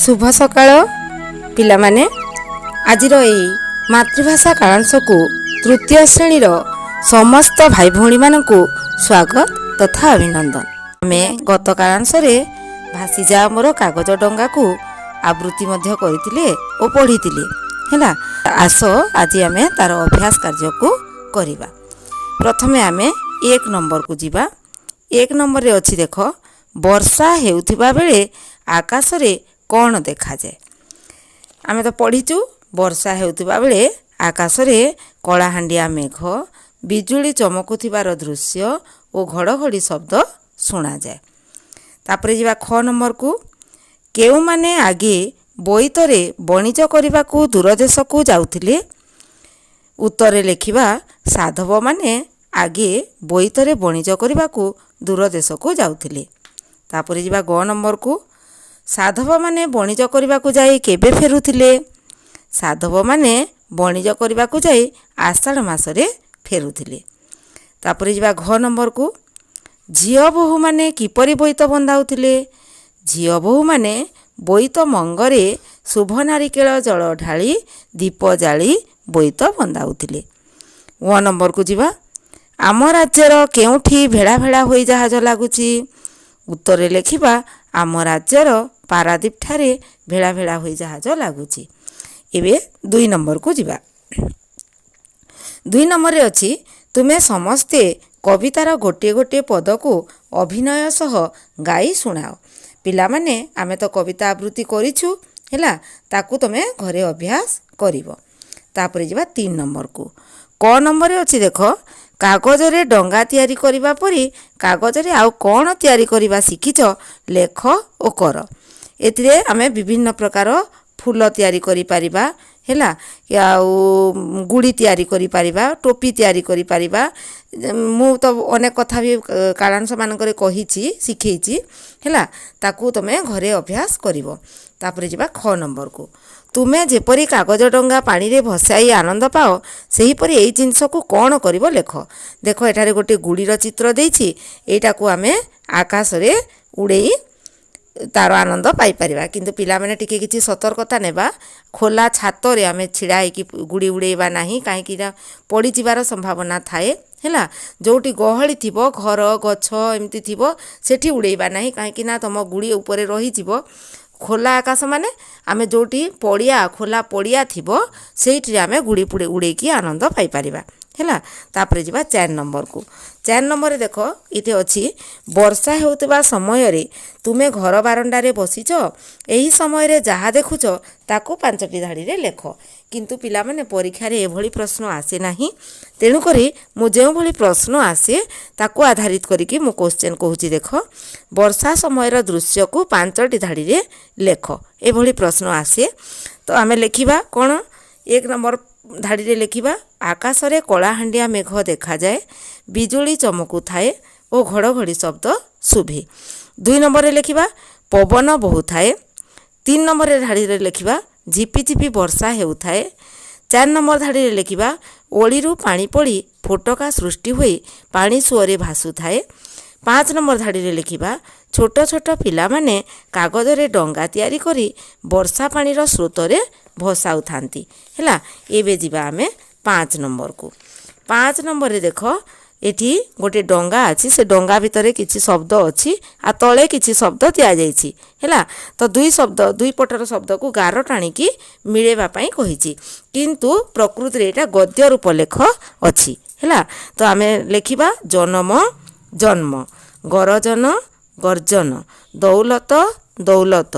ଶୁଭ ସକାଳ ପିଲାମାନେ। ଆଜିର ଏଇ ମାତୃଭାଷା କାଳାଂଶକୁ ତୃତୀୟ ଶ୍ରେଣୀର ସମସ୍ତ ଭାଇ ଭଉଣୀମାନଙ୍କୁ ସ୍ୱାଗତ ତଥା ଅଭିନନ୍ଦନ। ଆମେ ଗତ କାଳାଂଶରେ ଭାସିଯାଅ ମୋର କାଗଜ ଡଙ୍ଗାକୁ ଆବୃତ୍ତି ମଧ୍ୟ କରିଥିଲେ ଓ ପଢ଼ିଥିଲେ। ହେଲା, ଆସ ଆଜି ଆମେ ତାର ଅଭ୍ୟାସ କାର୍ଯ୍ୟକୁ କରିବା। ପ୍ରଥମେ ଆମେ 1 ନମ୍ବରକୁ ଯିବା। 1 ନମ୍ବରରେ ଅଛି, ଦେଖ, ବର୍ଷା ହେଉଥିବା ବେଳେ ଆକାଶରେ କ'ଣ ଦେଖାଯାଏ? ଆମେ ତ ପଢ଼ିଛୁ, ବର୍ଷା ହେଉଥିବା ବେଳେ ଆକାଶରେ କଳାହାଣ୍ଡିଆ ମେଘ, ବିଜୁଳି ଚମକୁଥିବାର ଦୃଶ୍ୟ ଓ ଘଡ଼ଘଡ଼ି ଶବ୍ଦ ଶୁଣାଯାଏ। ତାପରେ ଯିବା ଖ ନମ୍ବରକୁ। କେଉଁମାନେ ଆଗେ ବୋଇତରେ ବଣିଜ କରିବାକୁ ଦୂରଦେଶକୁ ଯାଉଥିଲେ? ଉତ୍ତରରେ ଲେଖିବା, ସାଧବମାନେ ଆଗେ ବୋଇତରେ ବଣିଜ କରିବାକୁ ଦୂରଦେଶକୁ ଯାଉଥିଲେ। ତାପରେ ଯିବା ଗ ନମ୍ବରକୁ। ସାଧବମାନେ ବଣିଜ କରିବାକୁ ଯାଇ କେବେ ଫେରୁଥିଲେ? ସାଧବମାନେ ବଣିଜ କରିବାକୁ ଯାଇ ଆଷାଢ଼ ମାସରେ ଫେରୁଥିଲେ। ତାପରେ ଯିବା ଘ ନମ୍ବରକୁ। ଝିଅ ବୋହୂମାନେ କିପରି ବୋଇତ ବନ୍ଦାଉଥିଲେ? ଝିଅ ବୋହୂମାନେ ବୋଇତ ମଙ୍ଗରେ ଶୁଭ ନାରିକେଳ ଜଳ ଢାଳି, ଦୀପ ଜାଳି ବୋଇତ ବନ୍ଦାଉଥିଲେ। ୱ ନମ୍ବରକୁ ଯିବା। ଆମ ରାଜ୍ୟର କେଉଁଠି ଭେଳା ଭେଳା ହୋଇ ଜାହାଜ ଲାଗୁଛି? ଉତ୍ତରରେ ଲେଖିବା, ଆମ ରାଜ୍ୟର ପାରାଦୀପଠାରେ ଭେଳା ଭେଳା ହୋଇ ଜାହାଜ ଲାଗୁଛି। ଏବେ 2 ନମ୍ବରକୁ ଯିବା। 2 ନମ୍ବରରେ ଅଛି, ତୁମେ ସମସ୍ତେ କବିତାର ଗୋଟିଏ ଗୋଟିଏ ପଦକୁ ଅଭିନୟ ସହ ଗାଇ ଶୁଣାଅ। ପିଲାମାନେ, ଆମେ ତ କବିତା ଆବୃତ୍ତି କରିଛୁ, ହେଲା, ତାକୁ ତୁମେ ଘରେ ଅଭ୍ୟାସ କରିବ। ତାପରେ ଯିବା 3 ନମ୍ବରକୁ। କ ନମ୍ବରରେ ଅଛି, ଦେଖ, କାଗଜରେ ଡଙ୍ଗା ତିଆରି କରିବା ପରି କାଗଜରେ ଆଉ କ'ଣ ତିଆରି କରିବା ଶିଖିଛ, ଲେଖ ଓ କର। ଏଥିରେ ଆମେ ବିଭିନ୍ନ ପ୍ରକାର ଫୁଲ ତିଆରି କରିପାରିବା, ହେଲା, ଆଉ ଗୁଡ଼ି ତିଆରି କରିପାରିବା, ଟୋପି ତିଆରି କରିପାରିବା। ମୁଁ ତ ଅନେକ କଥା ବି କାଳାଂଶମାନଙ୍କରେ କହିଛି, ଶିଖେଇଛି, ହେଲା, ତାକୁ ତୁମେ ଘରେ ଅଭ୍ୟାସ କରିବ। ତାପରେ ଯିବା ଖ ନମ୍ବରକୁ। ତୁମେ ଯେପରି କାଗଜ ଡଙ୍ଗା ପାଣିରେ ଭସାଇ ଆନନ୍ଦ ପାଅ, ସେହିପରି ଏଇ ଜିନିଷକୁ କ'ଣ କରିବ, ଲେଖ। ଦେଖ, ଏଠାରେ ଗୋଟିଏ ଗୁଡ଼ିର ଚିତ୍ର ଦେଇଛି। ଏଇଟାକୁ ଆମେ ଆକାଶରେ ଉଡ଼େଇ ତାର ଆନନ୍ଦ ପାଇପାରିବା। କିନ୍ତୁ ପିଲାମାନେ, ଟିକେ କିଛି ସତର୍କତା ନେବା। ଖୋଲା ଛାତରେ ଆମେ ଛିଡ଼ା ହେଇକି ଗୁଡ଼ି ଉଡ଼େଇବା ନାହିଁ, କାହିଁକି ନା ପଡ଼ିଯିବାର ସମ୍ଭାବନା ଥାଏ। ହେଲା, ଯେଉଁଠି ଗହଳି ଥିବ, ଘର, ଗଛ ଏମିତି ଥିବ, ସେଠି ଉଡ଼େଇବା ନାହିଁ, କାହିଁକି ନା ତୁମ ଗୁଡ଼ି ଉପରେ ରହିଯିବ। ଖୋଲା ଆକାଶ ମାନେ ଆମେ ଯେଉଁଠି ପଡ଼ିଆ, ଖୋଲା ପଡ଼ିଆ ଥିବ, ସେଇଠିରେ ଆମେ ଗୁଡ଼ି ଉଡ଼େଇକି ଆନନ୍ଦ ପାଇପାରିବା। ହେଲା, ତାପରେ ଯିବା 4 ନମ୍ବରକୁ। 4 ନମ୍ବରରେ ଦେଖ, ଏଠି ଅଛି, ବର୍ଷା ହେଉଥିବା ସମୟରେ ତୁମେ ଘର ବାରଣ୍ଡାରେ ବସିଛ। ଏହି ସମୟରେ ଯାହା ଦେଖୁଛ, ତାକୁ 5ଟି ଧାଡ଼ିରେ ଲେଖ। କିନ୍ତୁ ପିଲାମାନେ, ପରୀକ୍ଷାରେ ଏଭଳି ପ୍ରଶ୍ନ ଆସେ ନାହିଁ। ତେଣୁକରି ମୁଁ ଯେଉଁଭଳି ପ୍ରଶ୍ନ ଆସେ, ତାକୁ ଆଧାରିତ କରିକି ମୁଁ କୋଶ୍ଚେନ୍ କହୁଛି। ଦେଖ, ବର୍ଷା ସମୟର ଦୃଶ୍ୟକୁ 5ଟି ଧାଡ଼ିରେ ଲେଖ, ଏଭଳି ପ୍ରଶ୍ନ ଆସେ। ତ ଆମେ ଲେଖିବା କ'ଣ? 1 ନମ୍ବର ଧାଡ଼ିରେ ଲେଖିବା, ଆକାଶରେ କଳାହାଣ୍ଡିଆ ମେଘ ଦେଖାଯାଏ, ବିଜୁଳି ଚମକୁଥାଏ ଓ ଘଡ଼ଘଡ଼ି ଶବ୍ଦ ଶୁଭେ। 2 ନମ୍ବରରେ ଲେଖିବା, ପବନ ବହୁଥାଏ। 3 ନମ୍ବରରେ ଧାଡ଼ିରେ ଲେଖିବା, ଝିପିଝିପି ବର୍ଷା ହେଉଥାଏ। 4 ନମ୍ବର ଧାଡ଼ିରେ ଲେଖିବା, ଓଳିରୁ ପାଣି ପଡ଼ି ଫୋଟକା ସୃଷ୍ଟି ହୋଇ ପାଣି ସୁଅରେ ଭାସୁଥାଏ। 5 ନମ୍ବର ଧାଡ଼ିରେ ଲେଖିବା, ଛୋଟ ଛୋଟ ପିଲାମାନେ କାଗଜରେ ଡଙ୍ଗା ତିଆରି କରି ବର୍ଷା ପାଣିର ସ୍ରୋତରେ ଭସାଉଥାନ୍ତି। ହେଲା, ଏବେ ଯିବା ଆମେ 5 ନମ୍ବରକୁ। 5 ନମ୍ବରରେ ଦେଖ, ଏଠି ଗୋଟେ ଡଙ୍ଗା ଅଛି। ସେ ଡଙ୍ଗା ଭିତରେ କିଛି ଶବ୍ଦ ଅଛି ଆଉ ତଳେ କିଛି ଶବ୍ଦ ଦିଆଯାଇଛି। ହେଲା, ତ ଦୁଇ ଶବ୍ଦ, ଦୁଇ ପଟର ଶବ୍ଦକୁ ଗାର ଟାଣିକି ମିଳେଇବା ପାଇଁ କହିଛି। କିନ୍ତୁ ପ୍ରକୃତିରେ ଏଇଟା ଗଦ୍ୟ ରୂପ ଲେଖ ଅଛି। ହେଲା, ତ ଆମେ ଲେଖିବା, ଜନମ ଜନ୍ମ, ଗରଜନ ଗର୍ଜନ, ଦୌଲତ ଦୌଲତ,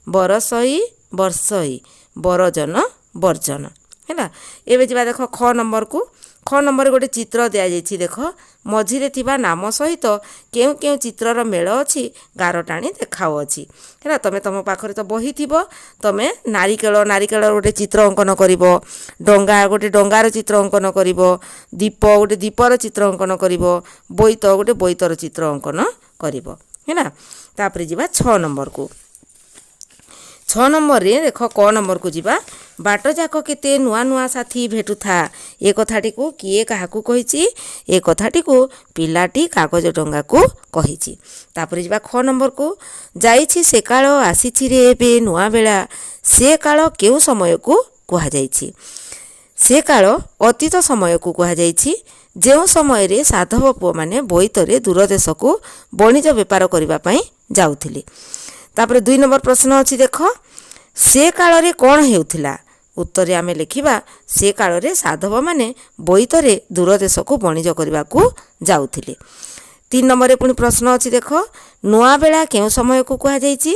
ବରସଇ ବର୍ଷଇ, ବରଜନ ବର୍ଜନ। ହେଲା, ଏବେ ଯିବା ଦେଖ ଖ ନମ୍ବରକୁ। ଖ ନମ୍ବରରେ ଗୋଟେ ଚିତ୍ର ଦିଆଯାଇଛି। ଦେଖ, ମଝିରେ ଥିବା ନାମ ସହିତ କେଉଁ କେଉଁ ଚିତ୍ରର ମେଳ ଅଛି, ଗାର ଟାଣି ଦେଖାଉଅଛି। ହେଲା, ତୁମେ ତୁମ ପାଖରେ ତ ବହି ଥିବ। ତୁମେ ନାରିକେଳ, ନାରିକେଳ ଗୋଟେ ଚିତ୍ର ଅଙ୍କନ କରିବ, ଡଙ୍ଗା, ଗୋଟେ ଡଙ୍ଗାର ଚିତ୍ର ଅଙ୍କନ କରିବ, ଦୀପ, ଗୋଟେ ଦୀପର ଚିତ୍ର ଅଙ୍କନ କରିବ, ବୋଇତ, ଗୋଟେ ବୋଇତର ଚିତ୍ର ଅଙ୍କନ କରିବ। ହେଲା, ତାପରେ ଯିବା 6 ନମ୍ବରକୁ। 6 ନମ୍ବରରେ ଦେଖ, କ ନମ୍ବରକୁ ଯିବା। ବାଟ ଯାକ କେତେ ନୂଆ ନୂଆ ସାଥୀ ଭେଟୁଥା। ଏ କଥାଟିକୁ କିଏ କାହାକୁ କହିଛି? ଏ କଥାଟିକୁ ପିଲାଟି କାଗଜ ଡଙ୍ଗାକୁ କହିଛି। ତାପରେ ଯିବା ଖ ନମ୍ବରକୁ। ଯାଇଛି ସେ କାଳ, ଆସିଛି ରେ ଏବେ ନୂଆ ବେଳା। ସେ କାଳ କେଉଁ ସମୟକୁ କୁହାଯାଇଛି? ସେ କାଳ ଅତୀତ ସମୟକୁ କୁହାଯାଇଛି, ଯେଉଁ ସମୟରେ ସାଧବ ପୁଅମାନେ ବୋଇତରେ ଦୂରଦେଶକୁ ବଣିଜ ବେପାର କରିବା ପାଇଁ ଯାଉଥିଲେ। ତାପରେ 2 ନମ୍ବର ପ୍ରଶ୍ନ ଅଛି ଦେଖ, ସେ କାଳରେ କ'ଣ ହେଉଥିଲା? ଉତ୍ତରରେ ଆମେ ଲେଖିବା, ସେ କାଳରେ ସାଧବମାନେ ବୋଇତରେ ଦୂରଦେଶକୁ ବଣିଜ କରିବାକୁ ଯାଉଥିଲେ। 3 ନମ୍ବରରେ ପୁଣି ପ୍ରଶ୍ନ ଅଛି ଦେଖ, ନୂଆ ବେଳା କେଉଁ ସମୟକୁ କୁହାଯାଇଛି?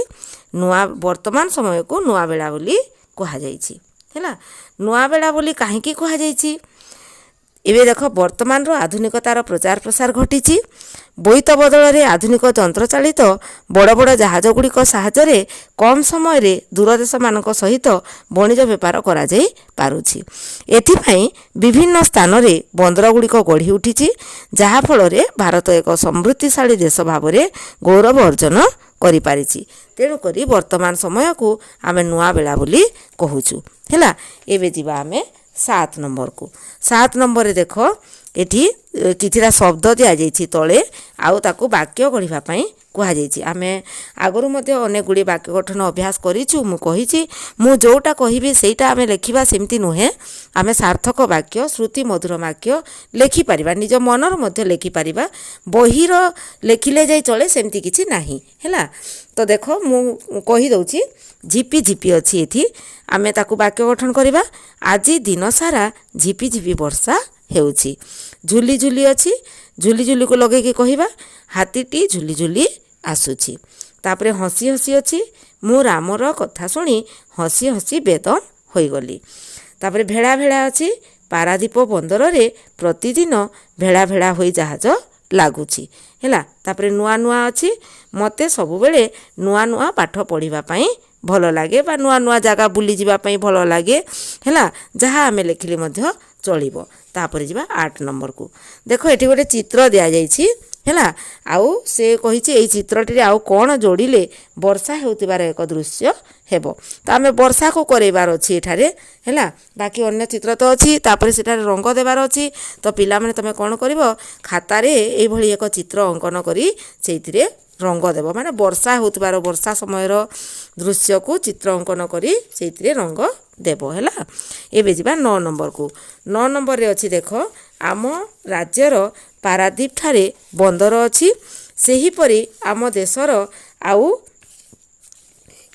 ନୂଆ ବର୍ତ୍ତମାନ ସମୟକୁ ନୂଆ ବେଳା ବୋଲି କୁହାଯାଇଛି। ହେଲା, ନୂଆ ବେଳା ବୋଲି କାହିଁକି କୁହାଯାଇଛି? ଏବେ ଦେଖ, ବର୍ତ୍ତମାନର ଆଧୁନିକତାର ପ୍ରଚାର ପ୍ରସାର ଘଟିଛି। ବୋଇତ ବଦଳରେ ଆଧୁନିକ ଯନ୍ତ୍ରଚାଳିତ ବଡ଼ ବଡ଼ ଜାହାଜ ଗୁଡ଼ିକ ସାହାଯ୍ୟରେ କମ୍ ସମୟରେ ଦୂରଦେଶମାନଙ୍କ ସହିତ ବଣିଜ ବେପାର କରାଯାଇ ପାରୁଛି। ଏଥିପାଇଁ ବିଭିନ୍ନ ସ୍ଥାନରେ ବନ୍ଦର ଗୁଡ଼ିକ ଗଢ଼ି ଉଠିଛି, ଯାହାଫଳରେ ଭାରତ ଏକ ସମୃଦ୍ଧିଶାଳୀ ଦେଶ ଭାବରେ ଗୌରବ ଅର୍ଜନ କରିପାରିଛି। ତେଣୁକରି ବର୍ତ୍ତମାନ ସମୟକୁ ଆମେ ନୂଆ ବେଳା ବୋଲି କହୁଛୁ। ହେଲା, ଏବେ ଯିବା ଆମେ 7 ନମ୍ବରକୁ। 7 ନମ୍ବରରେ ଦେଖ, ଏଠି କିଛିଟା ଶବ୍ଦ ଦିଆଯାଇଛି ତଳେ, ଆଉ ତାକୁ ବାକ୍ୟ ଗଢ଼ିବା ପାଇଁ କୁହାଯାଇଛି। ଆମେ ଆଗରୁ ମଧ୍ୟ ଅନେକ ଗୁଡ଼ିଏ ବାକ୍ୟ ଗଠନ ଅଭ୍ୟାସ କରିଛୁ। ମୁଁ କହିଛି, ମୁଁ ଯେଉଁଟା କହିବି ସେଇଟା ଆମେ ଲେଖିବା ସେମିତି ନୁହେଁ। ଆମେ ସାର୍ଥକ ବାକ୍ୟ, ଶ୍ରୁତି ମଧୁର ବାକ୍ୟ ଲେଖିପାରିବା, ନିଜ ମନରୁ ମଧ୍ୟ ଲେଖିପାରିବା। ବହିର ଲେଖିଲେ ଯାଇ ଚଳେ ସେମିତି କିଛି ନାହିଁ। ହେଲା, ତ ଦେଖ, ମୁଁ କହିଦେଉଛି। ଝିପି ଝିପି ଅଛି ଏଠି, ଆମେ ତାକୁ ବାକ୍ୟ ଗଠନ କରିବା। ଆଜି ଦିନସାରା ଝିପି ଝିପି ବର୍ଷା ହେଉଛି। ଝୁଲି ଝୁଲି ଅଛି, ଝୁଲି ଝୁଲିକୁ ଲଗେଇକି କହିବା, ହାତୀଟି ଝୁଲି ଝୁଲି ଆସୁଛି। ତାପରେ ହସି ହସି ଅଛି, ମୁଁ ରାମର କଥା ଶୁଣି ହସି ହସି ବେଦମ ହୋଇଗଲି। ତାପରେ ଭେଳା ଭେଳା ଅଛି, ପାରାଦୀପ ବନ୍ଦରରେ ପ୍ରତିଦିନ ଭେଳା ଭେଳା ହୋଇ ଜାହାଜ ଲାଗୁଛି। ହେଲା, ତାପରେ ନୂଆ ନୂଆ ଅଛି, ମୋତେ ସବୁବେଳେ ନୂଆ ନୂଆ ପାଠ ପଢ଼ିବା ପାଇଁ ଭଲ ଲାଗେ ବା ନୂଆ ନୂଆ ଜାଗା ବୁଲିଯିବା ପାଇଁ ଭଲ ଲାଗେ। ହେଲା, ଯାହା ଆମେ ଲେଖିଲେ ମଧ୍ୟ ଚଳିବ। ତାପରେ ଯିବା 8 ନମ୍ବରକୁ। ଦେଖ, ଏଠି ଗୋଟେ ଚିତ୍ର ଦିଆଯାଇଛି। ହେଲା, ଆଉ ସେ କହିଛି ଏଇ ଚିତ୍ରଟିରେ ଆଉ କ'ଣ ଯୋଡ଼ିଲେ ବର୍ଷା ହେଉଥିବାର ଏକ ଦୃଶ୍ୟ ହେବ। ତ ଆମେ ବର୍ଷାକୁ କରେଇବାର ଅଛି ଏଠାରେ। ହେଲା, ବାକି ଅନ୍ୟ ଚିତ୍ର ତ ଅଛି, ତାପରେ ସେଠାରେ ରଙ୍ଗ ଦେବାର ଅଛି। ତ ପିଲାମାନେ, ତୁମେ କ'ଣ କରିବ? ଖାତାରେ ଏଇଭଳି ଏକ ଚିତ୍ର ଅଙ୍କନ କରି ସେଇଥିରେ ରଙ୍ଗ ଦେବ, ମାନେ ବର୍ଷା ହେଉଥିବାର, ବର୍ଷା ସମୟର ଦୃଶ୍ୟକୁ ଚିତ୍ର ଅଙ୍କନ କରି ସେଇଥିରେ ରଙ୍ଗ ଦେବ। ହେଲା, ଏବେ ଯିବା 9 ନମ୍ବରକୁ। 9 ନମ୍ବରରେ ଅଛି ଦେଖ, ଆମ ରାଜ୍ୟର ପାରାଦ୍ୱୀପ ଠାରେ ବନ୍ଦର ଅଛି, ସେହିପରି ଆମ ଦେଶର ଆଉ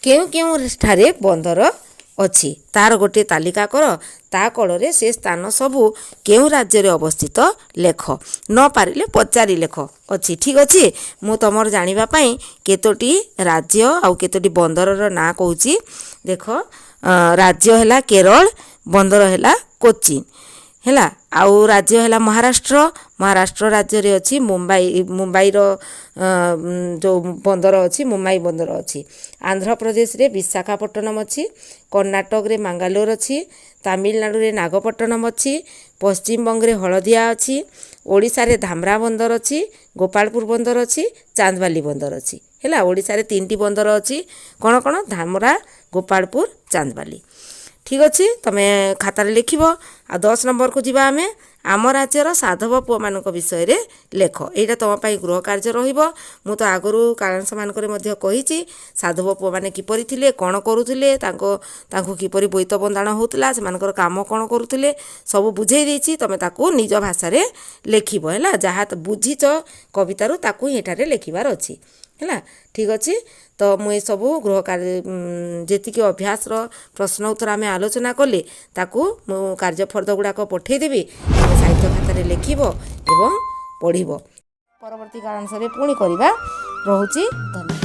କେଉଁ କେଉଁ ଠାରେ ବନ୍ଦର ଅଛି ତାର ଗୋଟିଏ ତାଲିକା କର। ତା କଡ଼ରେ ସେ ସ୍ଥାନ ସବୁ କେଉଁ ରାଜ୍ୟରେ ଅବସ୍ଥିତ ଲେଖ। ନ ପାରିଲେ ପଚାରି ଲେଖ ଅଛି। ଠିକ୍ ଅଛି, ମୁଁ ତୁମର ଜାଣିବା ପାଇଁ କେତୋଟି ରାଜ୍ୟ ଆଉ କେତୋଟି ବନ୍ଦରର ନାଁ କହୁଛି। ଦେଖ, ରାଜ୍ୟ ହେଲା କେରଳ, ବନ୍ଦର ହେଲା କୋଚିନ୍। ହେଲା, ଆଉ ରାଜ୍ୟ ହେଲା ମହାରାଷ୍ଟ୍ର। ମହାରାଷ୍ଟ୍ର ରାଜ୍ୟରେ ଅଛି ମୁମ୍ବାଇ, ମୁମ୍ବାଇର ଯେଉଁ ବନ୍ଦର ଅଛି, ମୁମ୍ବାଇ ବନ୍ଦର ଅଛି। ଆନ୍ଧ୍ରପ୍ରଦେଶରେ ବିଶାଖାପଟ୍ଟନମ ଅଛି, କର୍ଣ୍ଣାଟକରେ ମାଙ୍ଗାଲୋର ଅଛି, ତାମିଲନାଡ଼ୁରେ ନାଗପଟ୍ଟନମ ଅଛି, ପଶ୍ଚିମବଙ୍ଗରେ ହଳଦିଆ ଅଛି, ଓଡ଼ିଶାରେ ଧାମରା ବନ୍ଦର ଅଛି, ଗୋପାଳପୁର ବନ୍ଦର ଅଛି, ଚାନ୍ଦବାଲି ବନ୍ଦର ଅଛି। ହେଲା, ଓଡ଼ିଶାରେ 3ଟି ବନ୍ଦର ଅଛି। କ'ଣ କ'ଣ? ଧାମରା, ଗୋପାଳପୁର, ଚାନ୍ଦବାଲି। ଠିକ୍ ଅଛି, ତୁମେ ଖାତାରେ ଲେଖିବ। ଆଉ 10 ନମ୍ବରକୁ ଯିବା ଆମେ। ଆମ ରାଜ୍ୟର ସାଧବ ପୁଅମାନଙ୍କ ବିଷୟରେ ଲେଖ। ଏଇଟା ତୁମ ପାଇଁ ଗୃହ କାର୍ଯ୍ୟ ରହିବ। ମୁଁ ତ ଆଗରୁ କାଳାଂଶମାନଙ୍କରେ ମଧ୍ୟ କହିଛି, ସାଧବ ପୁଅମାନେ କିପରି ଥିଲେ, କ'ଣ କରୁଥିଲେ, ତାଙ୍କୁ କିପରି ବୋଇତ ବନ୍ଦାଣ ହେଉଥିଲା, ସେମାନଙ୍କର କାମ କ'ଣ କରୁଥିଲେ, ସବୁ ବୁଝେଇ ଦେଇଛି। ତୁମେ ତାକୁ ନିଜ ଭାଷାରେ ଲେଖିବ। ହେଲା, ଯାହା ବୁଝିଛ କବିତାରୁ ତାକୁ ହିଁ ଏଠାରେ ଲେଖିବାର ଅଛି। ହେଲା, ଠିକ୍ ଅଛି। ତ ମୁଁ ଏସବୁ ଗୃହ କାର୍ଯ୍ୟ ଯେତିକି ଅଭ୍ୟାସର ପ୍ରଶ୍ନ ଉତ୍ତର ଆମେ ଆଲୋଚନା କଲେ, ତାକୁ ମୁଁ କାର୍ଯ୍ୟଫର୍ଦ୍ଦ ଗୁଡ଼ାକ ପଠାଇଦେବି। ତୁମେ ସାହିତ୍ୟ ଖାତାରେ ଲେଖିବ ଏବଂ ପଢ଼ିବ। ପରବର୍ତ୍ତୀ କାଳାଂଶରେ ପୁଣି କରିବା। ରହୁଛି, ଧନ୍ୟବାଦ।